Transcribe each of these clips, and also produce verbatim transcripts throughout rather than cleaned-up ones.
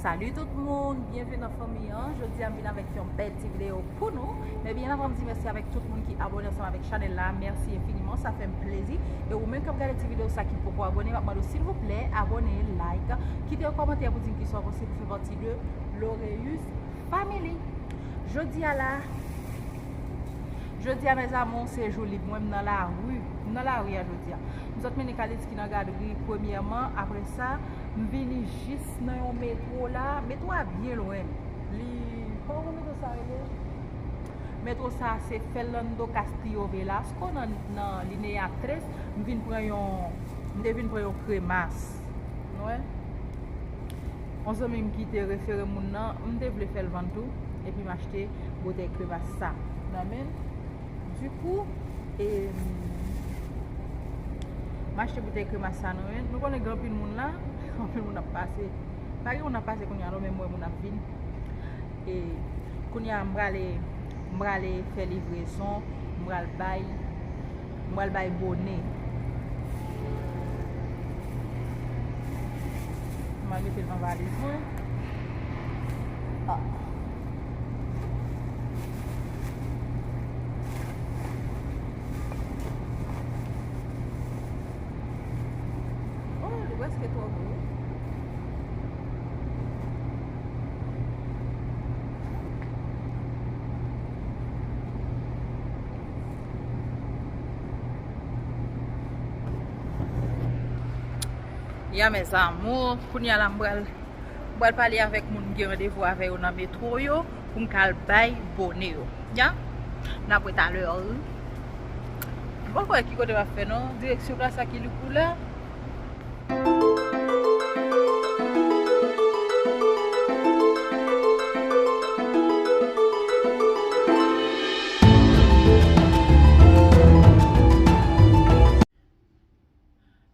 Salut tout moun, byenveni nan fanmi an. Jodi a m vin avèk yon bèl ti videyo pou nou. Men byen avan m di mèsi avèk tout moun ki abòne ansanm avèk chanèl la, mèsi enfiniman, sa fè m plezi. E ou menm k ap gade ti videyo sa ki poko abòne, m ap mande w silvouplè abòne, like, kite yon kòmantè pou di m kisa w panse pou fè pati de Loreus Family. Jodi a la, jodi a mes amours, se jou lib mwen, m nan lari, m nan lari a jodi a. M sot mennen Khalid ki nan gadri premyèman, apre sa, m vini jis nan yon metwo la. Metwo a byen lwen. Li, kòman metwo sa rele? Metwo sa se Fernando Castillo Velasco nan, nan linea tres. M vin pran yon, m te vin pran yon kremas. Nou wè? Yon zanmi m ki te refere moun nan, m te vle fè l vann tou, epi m achte boutèy kremas sa nan men l. Dikou, e, m achte boutèy kremas sa nan men l. Nou konnen gen anpil moun la, anpil moun ap pase. Pa gen moun ap pase kounye a non, men m wè moun ap vin. E kounye a m prale, m prale fè livrezon, m pral bay, m pral bay Bone. M al mete l nan valiz mwen. Ah. Oh, li prèske twò gwo. Ya, mes amours, kounye a la m pral, m pral pale avèk moun m gen randevou avè yo nan metwo yo pou m ka al bay Bone yo. Ya, n ap wè talè. M poko wè ki kote m ap fè non. Direksyon plas la ki li koulè.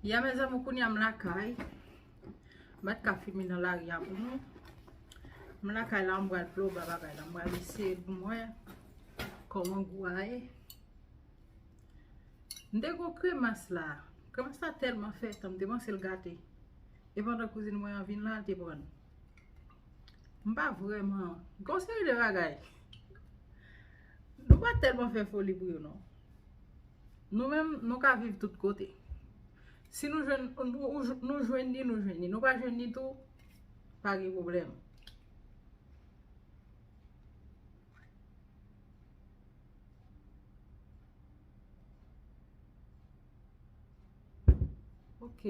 Ya, mes amours, kounye a m lakay. M pa t ka filme nan lari a pou nou. M lakay la, m pral ploba bagay la. M pral eseye pou m wè kòman gou a ye. M te gon kremas la. Kremas la tèlman fè tan, m te panse l gate. E pandan kouzin mwen an vin la, l te pran l. M pa vrèman. Gon seri de bagay. Nou pa tèlman fè foli pou yo, non. Nou menm, nou ka viv tout kote. Si nou jwenn, nou, nou jwenn li, nou jwenn li. Nou pa jwenn li tou, pa gen pwoblèm. Ok.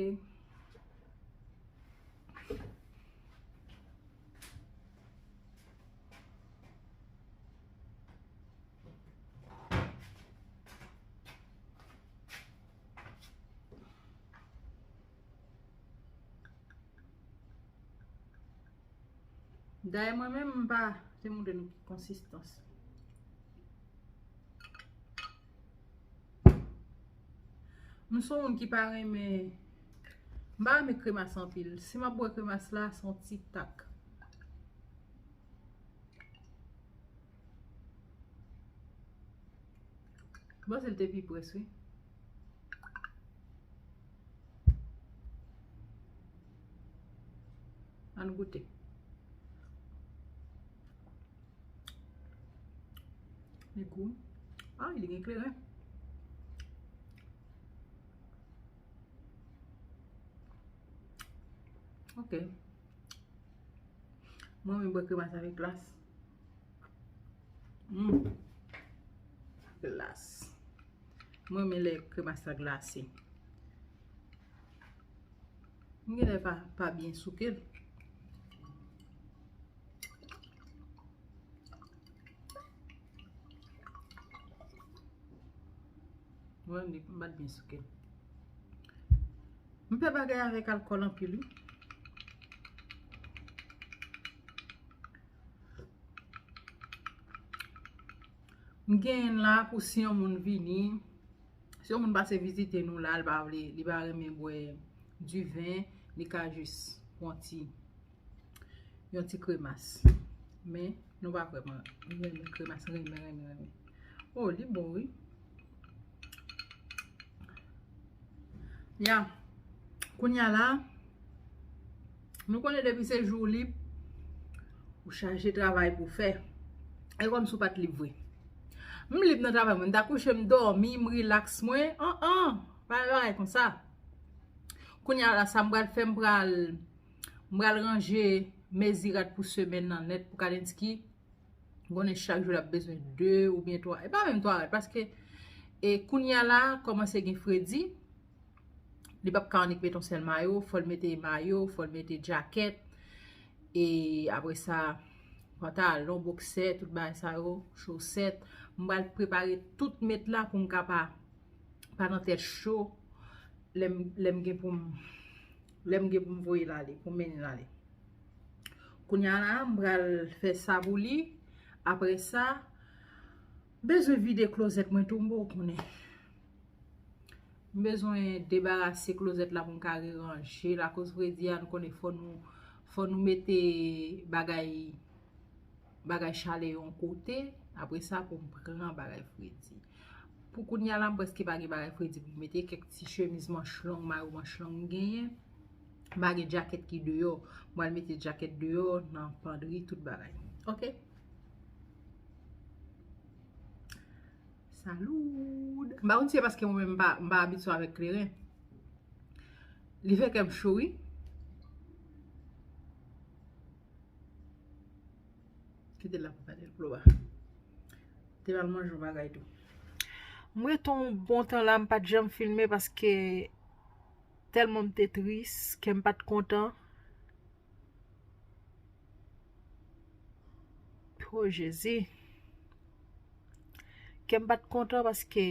Dayè mwen menm m pa te montre nou ki konsistans. M se yon moun ki pa renmen, m pa renmen kremas anpil. Si m ap bwè kremas la, se yon ti tak. M panse l te pi près, wi. Ann goute. Li gou. Ah, li gen kleren. Ok. Mwen, mwen bwè kremas avèk glas. Mm. Glas. Mwen, mwen lè kremas la glase. M genlè pa, pa byen souke l. Mwen, m pa t byen souke l. M fè bagay avèk alkòl anpil, wi. M genyen l la pou si yon moun vini, si yon moun pase vizite nou la, li pa vle, li pa renmen bwè diven, li ka jis pran ti, yon ti kremas. Men, nou pa vrèman renmen kremas, renmen, renmen, renmen. Oh, li bon, wi. Ya. Kounye a la, Nou konnen depi se jou lib, ou chaje travay pou fè. E kòmsi w pa t lib vre. M lib nan travay mwen, m ta kouche, m dòmi, m rilaks mwen. An an, pa bagay konsa. Kounye a la, sa m pral fè, m pral, m pral ranje mezi rad pou semèn nan nèt pou Kadenski. M konnen chak jou l ap bezwen de oubyen twa, e pa menm twa rad, paske e kounye a la, kòmanse gen fredi, li p ap ka annik mete yon sèl mayo, fò l mete mayo, fò l mete djakèt, e apre sa, pantalon, boksè, tout bagay sa yo, chosèt. M pral prepare tout met la pou m ka pa, pa nan tèt cho, lè m, lè m gen pou m, lè m gen pou m voye l ale, pou m mennen l ale. Kounye a la, m pral fè sa pou li. Apre sa, m bezwen vide klozèt mwen tou, m poko konnen. M bezwen debarase klozèt la pou m ka reranje l, akoz fredi a, nou konnen fò nou, fò nou mete bagay, bagay chalè yon kote, apre sa pou m pran bagay fredi. Pou kounye a la, m prèske pa gen bagay fredi pou m mete, kèk ti chemiz manch long, mayo manch long m genyen. M pa gen djakèt ki deyò. M pral mete djakèt deyò nan pandri, tout bagay. Oke? Salud. M pa konn si se paske mwen menm m pa, m pa abitye avèk kleren. Li fè kè m cho, wi. Kite l la pou gade l plo a. Te pral manje yon bagay tou. M rete yon bon tan la, m pa t janm filme paske tèlman m te tris, kè m pa t kontan. O Jezi. Kè m pa t kontan paske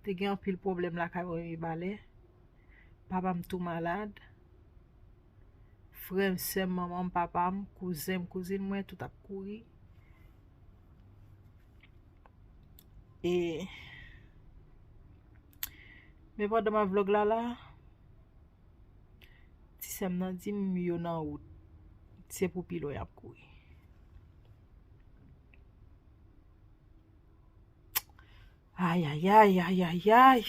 te gen anpil pwoblèm lakay mwen, Mibalè. Papa m tou malad. Frè m, sè m, manman m, papa m, kouzen m, kouzin mwen, tout ap kouri. E, men pandan m ap vlòg la la, ti sè m nan di m yo nan wout. Se pou pi lwen y ap kouri. Ay, ay, ay, ay, ay, ay.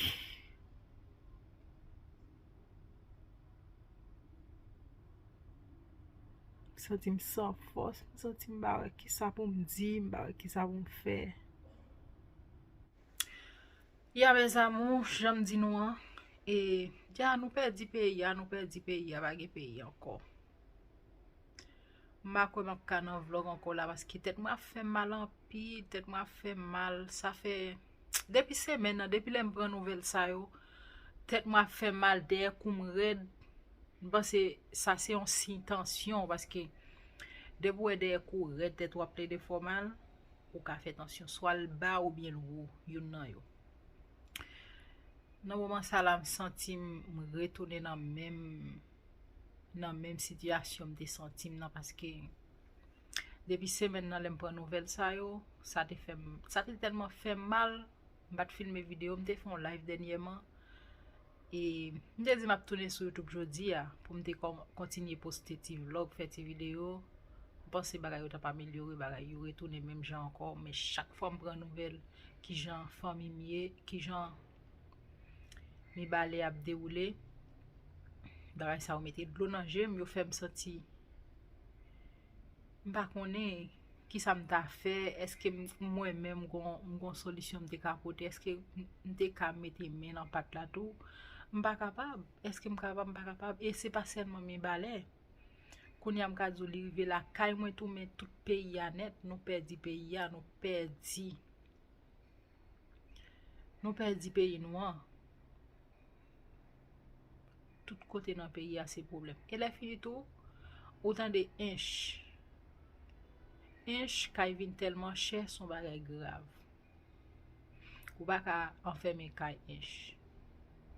M santi m san fòs, m santi m pa wè kisa pou m di, m pa wè kisa pou m fè. Ya, mes amours, jan m di nou an, e, ya, nou pèdi peyi a, nou pèdi peyi a, pa gen peyi ankò. M pa kwè m ap ka nan vlòg ankò la, paske tèt mwen ap fè m mal anpil, tèt mwen ap fè m mal, sa fè, depi semèn nan, depi lè m pran nouvèl sa yo, tèt mwen ap fè m mal, dèyè kou m rèd, m panse sa se yon siy tansyon, paske depi w wè dèyè kou w rèd, tèt ou ap plede fè w mal, ou ka fè tansyon, swa l ba oubyen l wo, youn nan yo. Nan moman sa la, m santi m, m retounen nan menm, nan menm sitiyasyon m te santi m nan, paske depi semèn nan, lè m pran nouvèl sa yo, sa te fè m, sa te tèlman fè m mal, m pa t filme videyo, m te fè yon live dènyèman, e m te di m ap tounen sou YouTube jodi a, pou m te kò-, kontinye poste ti vlòg, fè ti videyo, m panse bagay yo t ap amelyore, bagay yo retounen menm jan ankò, men chak fwa m pran nouvèl, kijan fanmi m ye, kijan Mibalè ap dewoule. Bagay sa yo mete dlo nan je m, yo fè m santi m pa konnen kisa m ta fè, èske m, mwen menm m gon, m gon solisyon m te ka pote, èske m, m te ka mete men nan pat la tou? M pa kapab, èske m kapab? M pa kapab. E se pa sèlman Mibalè. Kounye a m ka di w li rive lakay mwen tou, men tout peyi a nèt, nou pèdi peyi a, nou pèdi Nou pèdi peyi nou an. Tout kote nan peyi a se pwoblèm. E lè fini tou, ou tande ench. Ench kay vin tèlman chè, se yon bagay grav. Ou pa ka anfèmen kay ench.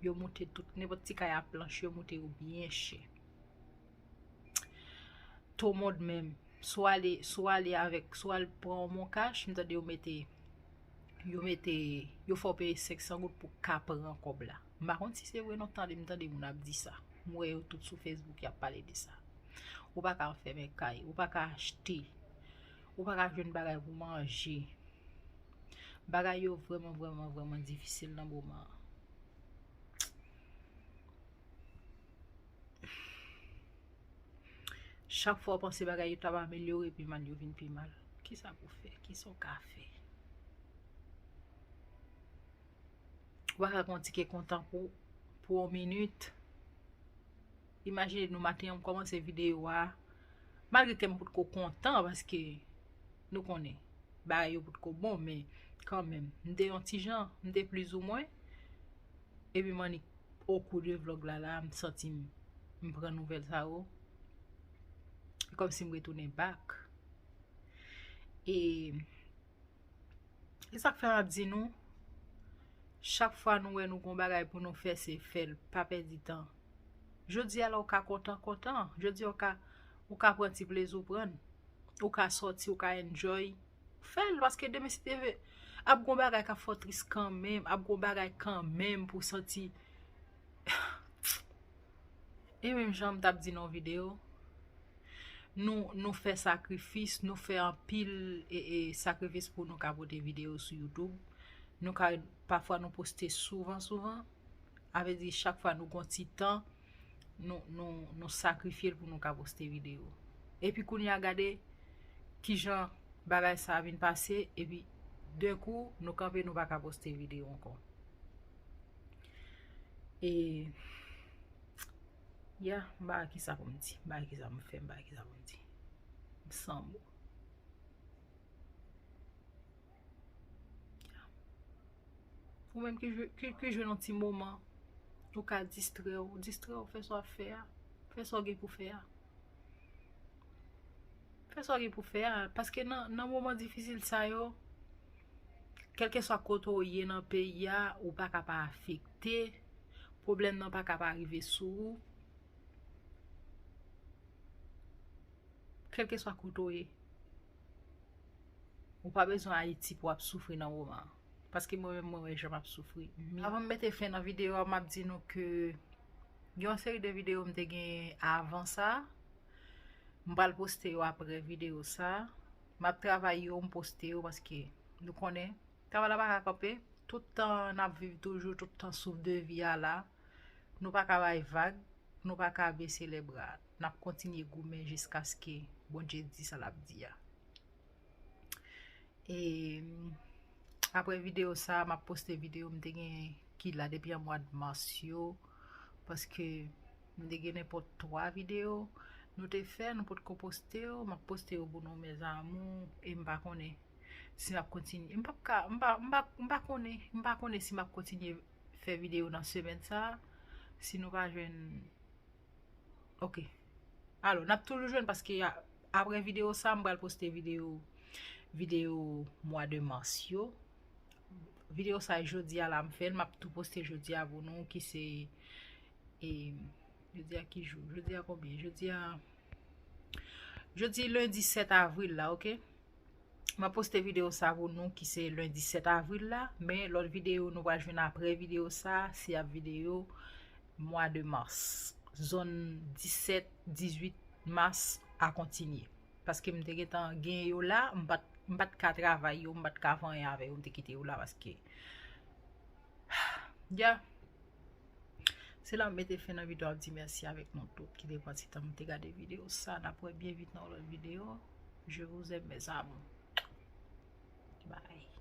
Yo moute tout, nenpòt ti kay a planch, yo moute yo byen chè. Tou mond menm, si w ale, si w ale avèk, si w al pran yon mon kach, m tande yo mete, yo mete, yo fè w peye senk san goud pou w ka pran kòb la. M pa konn si se vre non, tande, m tande moun ap di sa. M wè yo tout sou Facebook, y ap pale de sa. Ou pa ka anfèmen kay, ou pa ka achte, ou pa ka jwenn bagay pou manje. Bagay yo vrèman, vrèman, vrèman difisil nan moman an. Chak fwa w panse bagay yo t ap amelyore, pi mal yo vin pi mal. Kisa pou fè? Kisa w ka fè? Ou pa ka gen yon ti kè kontan pou, pou yon minit. Imajine nou maten an, m kòmanse videyo a. Malgre ke m potko kontan, paske nou konnen, bagay yo potko bon, men kanmenm, m te yon ti jan, m te plizoumwen. Epi m annik okou de vlòg la, la, m santi m, m pran nouvèl sa yo. Kòmsi m retounen back. E, e sa k fè m ap di nou, chak fwa nou wè nou gon bagay pou nou fè, se fè l, pa pèdi tan. Jodi a la, ou ka kontan, kontan. Jodi a, ou ka, ou ka pran ti plezi w pran. Ou ka sòti, ou ka enjoy. Fè l, paske demen si Dye vle, ap gon bagay k ap fè w tris kanmenm, ap gon bagay kanmenm pou w santi. E menm jan m t ap di nan yon videyo, nou, nou fè sakrifis, nou fè anpil e, e sakrifis pou nou ka pote videyo sou YouTube. Nou ka, pafwa nou poste souvan, souvan. A vle di, chak fwa nou gon ti tan, nou, nou, nou sakrifye l pou nou ka poste videyo. Epi kounye a, gade kijan bagay sa a vin pase, epi denkou, nou kanpe, nou pa ka poste videyo ankò. E, ya, m pa wè kisa pou m di, m pa wè kisa m fè, m pa wè kisa pou m di. M san mo. Ou menm ki jwe, ki, ki jwenn yon ti moman, ou ka distrè w, distrè w, fè sa w ap fè a, fè sa w gen pou fè a. Fè sa w gen pou fè a, paske nan, nan moman difisil sa yo, kèlkeswa kote w ye nan peyi a, ou pa ka pa afekte, pwoblèm nan pa ka pa rive sou ou. Kèlkeswa kote w ye, ou pa bezwen Ayiti pou w ap soufri nan moman an. Paske mwen menm, mwen wè jan m ap soufri. Avan m mete fen nan videyo a, m ap di nou ke gen yon seri de videyo m te gen avan sa. M pral poste yo apre videyo sa. M ap travay yo, m poste yo paske nou konnen, travay la pa ka kanpe. Tout tan n ap viv toujou, tout tan souf de vi a la. Nou pa ka bay vag, nou pa ka bese lè bra. N ap kontinye goumen jiskaske Bondye di sa l ap di a. E apre videyo sa, m ap poste videyo m te gen ki la depi an mwa mas yo, paske m te gen nenpòt twa videyo nou te fè, nou potko poste yo, m ap poste yo pou nou, mes amours, e m pa konnen si m ap kontinye, m p ap ka, m pa, m pa, m pa konnen, m pa konnen si m ap kontinye fè videyo nan semèn sa, si nou pa jwenn, ok. Alò, n ap toujou jwenn paske a-, apre videyo sa, m pral poste videyo, videyo mwa de mas yo. Videyo sa jodi a la m fè l, m ap tou poste jodi a pou nou ki se, e, jodi a ki jou? Jodi a konbyen? Jodi a, jodi lendi sèt avril la, ok? M ap poste videyo sa pou nou ki se lendi sèt avril la, men lòt videyo nou pral jwenn apre videyo sa, se ap videyo mwa de mas. Zòn disèt, dizuit mas a kontinye. Paske m te gentan gen yo la, m pa t, m pa t ka travay yo, m pa t ka fè anyen avè yo, m te kite yo la paske, ya. Se la m mete fen nan videyo, ap di mèsi avèk nou tout ki te pran ti tan m te gade videyo sa. N ap wè byen vit nan yon lòt videyo. Je vous aime, mes amours. Bye.